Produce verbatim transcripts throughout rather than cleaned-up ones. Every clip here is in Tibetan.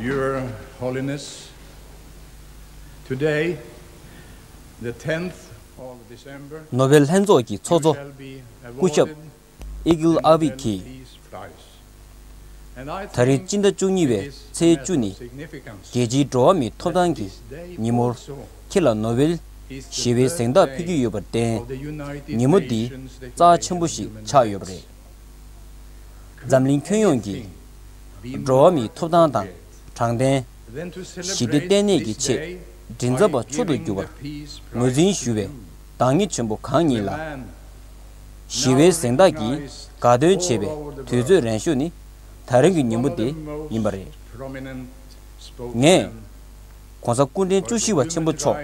Your Holiness, today, the tenth of December, ནོ་བེལ་ལྷན་ཚོགས་ཀྱི་ཚོགས་གཙོ་you shall be སྐུ་ཞབས་awarded ཨི་གིལ་ཨ་བྷི་གིས། Nobel Peace Prize. And I ད་རེས་སྤྱི་ཟླ་བཅུ་གཉིས་པའི་ཚེས་བཅུ་ནི་རྒྱལ་སྤྱིའི་འགྲོ་བ་མིའི་ཐོབ་ཐང་གི་ཉིན་མོར་ཁྱེད་ལ་ནོ་བེལ་ཞི་བའི་གཟེངས་རྟགས་ཕུལ་གྱི་ཡོད་པར་བརྟེན། ཉིན་མོ་འདི་རྩ་ཆེན་པོ་ཞིག་ཆགས་ཡོད་པ་རེད། འཛམ་གླིང་ཁྱོན་ཡོངས་ཀྱིས་འགྲོ་བ་མིའི་ཐོབ་ཐང་དང་དྲང་བདེན། ཞི་བདེ་བརྟན་གནས་ཀྱི་ཆེད་མགྲིན་ཚབ་པ་མཆོག་ཏུ་གྱུར་བར་ངོས་འཛིན་ཞུ་བའི་བདག་ཉིད་ཆེན་པོ་གང་ཉིད་ལ། ཞི་བའི་གཟེངས་རྟགས་ཀྱིས་དགའ་སྟོན་བྱེད་པའི་དུས་ཚོད་རན་ཤོས་ནི་ད་རིང་གི་ཉིན་མོ་དེ་ཡིན་པ་རེད། ངས་༸གོང་ས་སྐུ་ཕྲེང་བཅུ་བཞི་པ་ཆེན་པོ་མཆོག་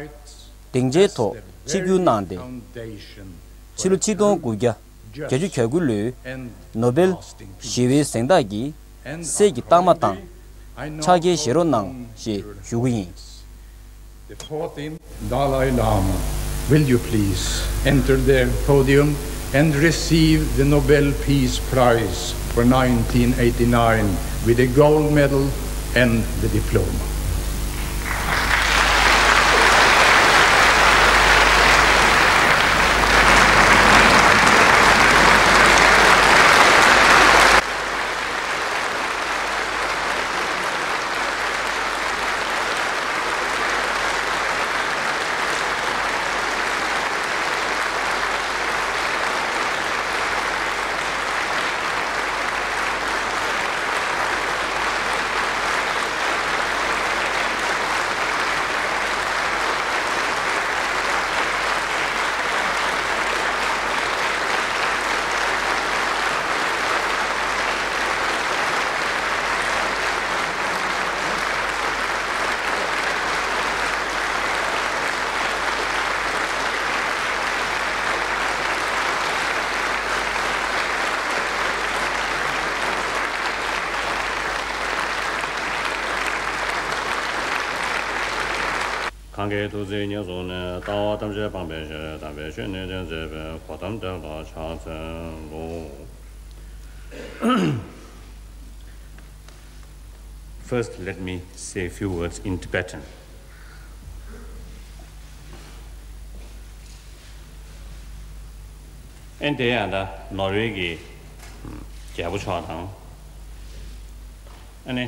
སྡིངས་ཆའི་ཐོག་ཆིབས་བསྒྱུར་གནང་སྟེ། ཕྱི་ལོ་ཆིག་སྟོང་དགུ་བརྒྱ་བརྒྱད་ཅུ་གྱ་དགུ་ལོའི་ནོ་བེལ་ཞི་བའི་གཟེངས་རྟགས་ཀྱི་གསེར་གྱི་རྟགས་མ་དང་ཕྱག་འཁྱེར་བཞེས་རོགས་གནང་ཞེས་ཞུ་གི་ཡིན། The fourteenth Dalai Lama, will you please enter the podium and receive the Nobel Peace Prize for nineteen eighty-nine with the gold medal and the diploma? གང་གིས་ཐུགས་བརྩེ་ཉེར་བཟུང་ནས། ལྟ་བ་ཐམས་ཅད་སྤངས་པའི་ཕྱིར། དམ་པའི་ཆོས་ནི་སྟོན་མཛད་པའི། གོ་ཏམ་དེ་ལ་ཕྱག་འཚལ་ལོ། First, let me say a few words in Tibetan. ཨན་དེ་ཡང་ད་ནོར་ཝེ་གི་རྒྱལ་པོ་མཆོག་དང་། ཨ་ནི་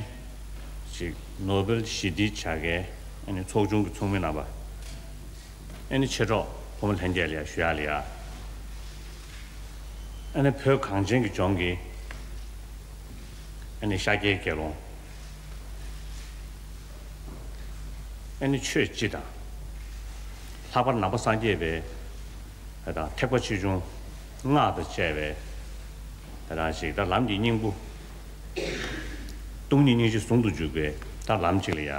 ཅིག་ནོ་བེལ་ཞི་བདེའི་བྱ་དགའི་ཨ་ནི་ཚོགས་ཆུང་གི་ཚོགས་མི་རྣམ་པ། ཨ་ནི་མཆེད་གྲོགས་ཕོ་མོ་ལྷན་རྒྱས་ལ་ཡ་ཞུ་ཡག་ལ་ཡ། ཨ་ནི་བོད་གངས་ཅན་གྱི་ལྗོངས་ཀྱི་ཨ་ནི་ཤཱཀྱའི་དགེ་སློང་། ཨ་ནི་ཆོས་སྤྱི་དང་། ལྷག་པར་ནང་པ་སངས་རྒྱས་པའི་ཨ་དང་ཐེག་པ་ཆེ་ཆུང་སྔགས་དང་བཅས་པའི་ཨ་དང་ཞིག་ད་ལམ་གྱི་སྙིང་པོ། སྟོང་ཉིད་སྙིང་རྗེ་ཟུང་དུ་འཇུག་པའི་ད་ལམ་གཅིག་ལ་ཡ།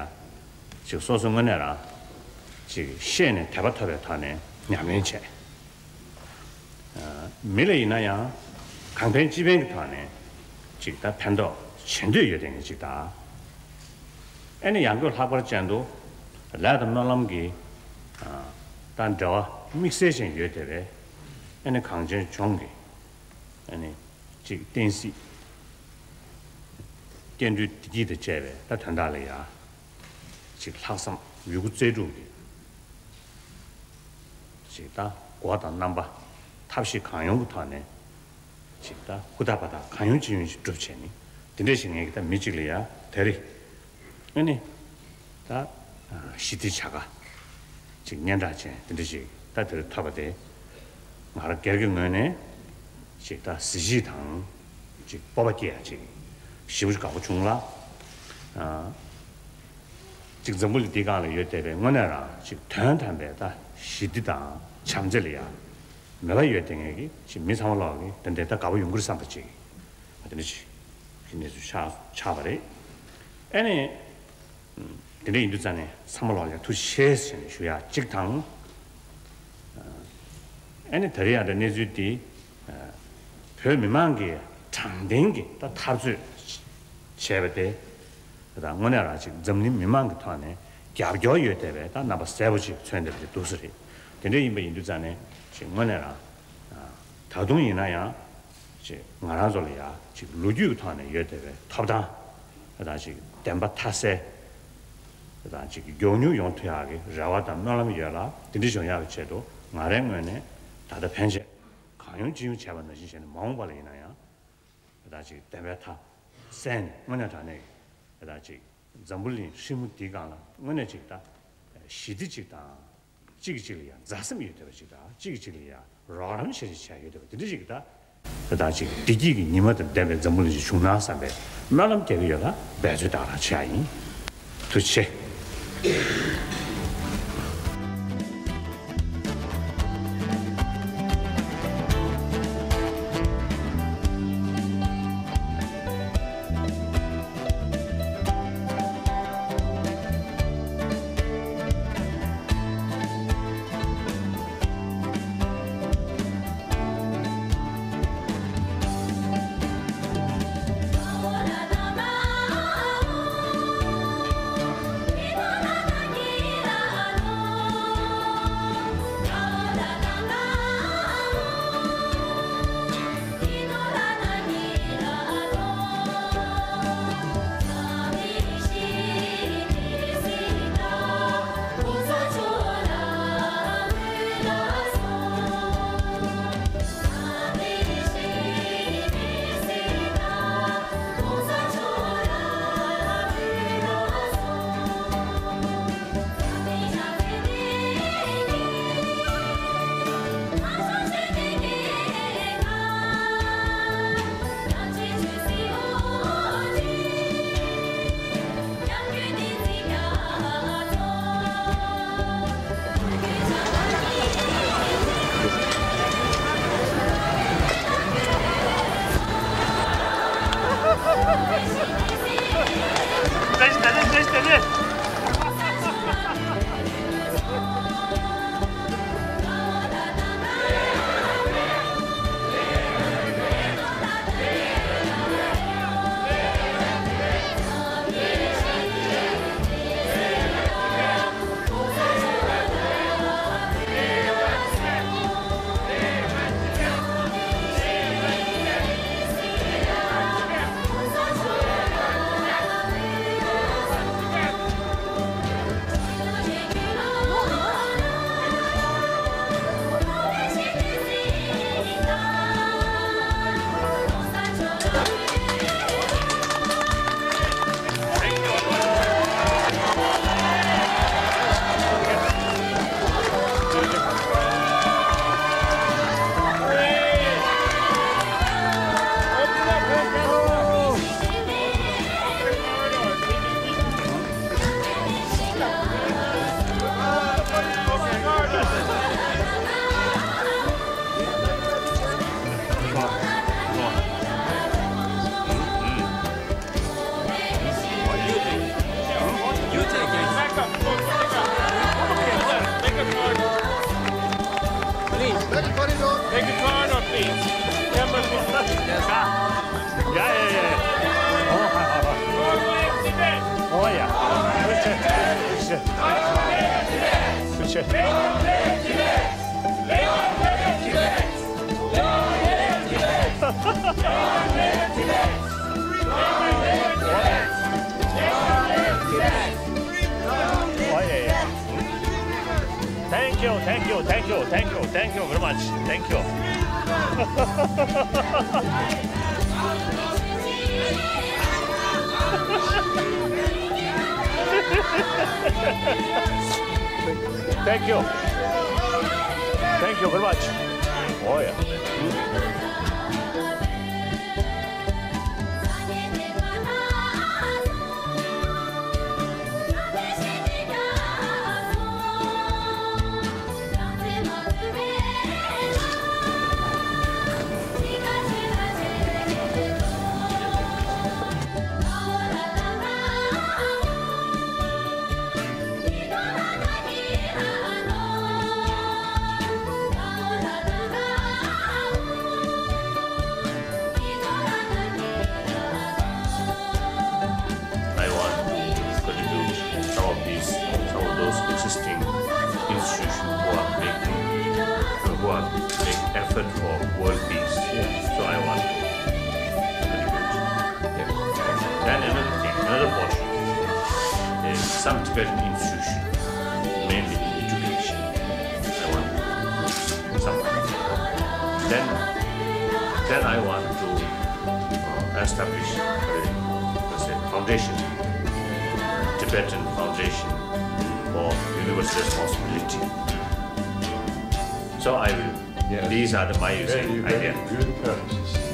ཅིག་སོ་སོ་དངོས་གནས་རང་ཅིག་ཤེས་ནས་དད་པ་ཐོབ་པའི་ཐོག་ནས་ཉམས་ལེན་བྱས། ཨ་མི་ལ་ཡིན་ན་ཡང་གང་ཕན་ཅི་ཕན་གྱི་ཐོག་ནས་ཅིག་ད་ཕན་ཐོགས་བྱེད་འདོད་ཡོད་དེ་ངས་ཅིག་ད། ཨ་ནི་ཡང་སྒོས་ལྷག་པར་ཅན་དུ་ལས་དང་སྨོན་ལམ་གྱི་ཨ་ད་འབྲེལ་བ་དམིགས་བསལ་ཅན་ཡོད་དེ་བས། ཨ་ནི་གངས་ཅན་ལྗོངས་ཀྱི་ཨ་ནི་ཅིག་བསྟན་སྲིད། སྐྱེ་འགྲོའི་བདེ་སྐྱིད་དང་བཅས་པའི་ད་དོན་དག་ལ་ཡ། ཅིག་ལྷག་བསམ་ཡོད་རྒུ་རྩལ་སྤྲུགས་ཀྱིས། ཅིག་ད་སྒོ་དང་རྣམ་པ་ཐབས་ཤེས་གང་ཡོང་གི་ཐོག་ནས། ཅིག་ད་ཧུར་ཐག་འབད་ཐག་གང་ཡོང་ཅི་ཡོང་ཞིག་སྒྲུབ་བྱས་ནས་དེ་འདྲ་ཞིག་ངས་ཀྱི་ད་མི་གཅིག་ལ་ཡ་དེ་རེད། ཨ་ནི། ད་ཞི་བདེའི་བྱ་དགའ་ཅིག་སྙན་གྲགས་ཅན་དེ་འདྲ་ཞིག་ད་དེར་ཐོབ་པ་དེ་ང་རང་སྒེར་གྱི་ངོས་ནས་ཅིག་ད་གཟི་བརྗིད་དང་ཅིག་སྤོབས་པ་སྐྱེ་ཡ་ཅིག་ཞེ་པོ་ཅིག་དགའ་པོ་བྱུང་ལ། ཅིག་འཛམ་བུ་གླིང་འདིའི་སྒང་ལ་ཡོད་བསྡད་པའི་དངོས་གནས་རང་ཅིག་དོན་དམ་པའི་ད་ཞི་བདེ་དང་བྱམས་བརྩེ་ལ་ཡ་མོས་པ་ཡོད་བསྡད་མཁན་གྱི་ཅིག་མི་ཚང་མ་ལོག་གི་དེ་འདྲའི་ད་དགའ་པོ་ཡོང་གི་རེད་བསམ་པ་ཅིག་དེ་འདྲ་ཅིག་གི་གནས་ཚུལ་ཆགས་ཆགས་པ་རེད། ཨ་ནི། དེ་འདྲ་ཡིན་དུས་ཙང་ནས་ཚང་མ་ལོག་ལ་ཐུགས་རྗེ་ཆེ་ཟེར་ནས་ཞུ་ཡག་གཅིག་དང་། ཨ་ནི་ད་རེས་ཡང་ད་གནས་ཚུལ་འདི་བོད་མི་མང་གིས་དྲང་བདེན་གྱི་ད་འཐབ་རྩོད་བྱས་པ་དེ་ད་དངོས་གནས་རང་ཅིག་འཛམ་གླིང་མི་མང་གི་ཐོག་ནས་རྒྱབ་སྐྱོར་ཡོད་བསྡད་པའི་ད་རྣམ་པ་གསལ་པོ་ཅིག་མཚོན་བསྡད་པ་དེ་འདུག་ས་རེད། དེ་འདྲ་ཡིན་པ་ཡིན་དུས་ཙང་ནས་ཅིག་དངོས་གནས་རང་ད་དུང་ཡིན་ན་ཡང་། ཅིག་ང་རང་ཚོ་ལ་ཡ་ཅིག་ལོ་རྒྱུས་ཀྱི་ཐོག་ནས་ཡོད་བསྡད་པའི་ཐོབ་ཐང་ད་ཅིག་ བདེན་པ་མཐའ་གསལ་དང་ཅིག་མགྱོགས་མྱུར་ཡོང་ཐུབ་ཡག་གི་རེ་བ་དང་སྨོན་ལམ་ཡོད་ལ། དེ་འདྲ་བྱུང་ཡག་གི་ཆེད་དུ་ང་རའི་ངོས་ནས་ད་ལྟ་ཕན་ཆད་གང་ཡོང་ཅི་ཡོང་བྱས་པ་ནང་བཞིན་བྱས་ནས། མ་འོངས་པ་ལ་ཡིན་ན་ཡང་ད་ཅིག་བདེན་པའི་མཐའ་གསལ་ནས་དངོས་གནས་དྲང་གནས་ཀྱི་ད་ཅིག་འཛམ་བུ་གླིང་ཧྲིལ་མོ་འདིའི་སྒང་ལ་དངོས་གནས་ཅིག་ད་ཞི་བདེ་ཅིག་དང་། གཅིག་གིས་གཅིག་ལ་ཡང་མཛའ་སེམས་ཡོད་བསྡད་པ་ཅིག་དང་། གཅིག་གིས་གཅིག་ལ་ཡང་རོགས་རམ་བྱེད་བྱེད་ཡོད་བསྡད་པ་དེ་འདྲ་ཅིག་ད། ད་ཅིག་བདེ་སྐྱིད་ཀྱི་ཉི་མ་དང་ལྡན་པའི་འཛམ་བུ་གླིང་ཞིག་བྱུང་ན་བསམ་པའི་སྨོན་ལམ་རྒྱག་གི་ཡོད་ལ། འབད་རྩོལ་ད་ག་རང་བྱེད་ཡག་ཡིན། ཐུགས་རྗེ་ཆེ། Please. Take a corridor, please. Remember this. Yes. Yeah, yeah, yeah. Oh, hi, hi, hi. Oh, yeah. Appreciate it. Appreciate it. Appreciate it. Oh, yeah, yeah. Thank you, thank you, thank you, thank you, thank you very much. Thank you. Thank you. Thank you very much. Oh, yeah. I want to contribute some of these, some of those existing institutions who are making, who are making effort for world peace. So I want to contribute. Yeah. Then another thing, another portion. some Tibetan institution, mainly in education. I want to do some. Then, then I want to uh, establish a, let's say, foundation, Tibetan Foundation for Universal Responsibility. So I will. Yes. These are the, my, you very, say, very idea. Good purposes.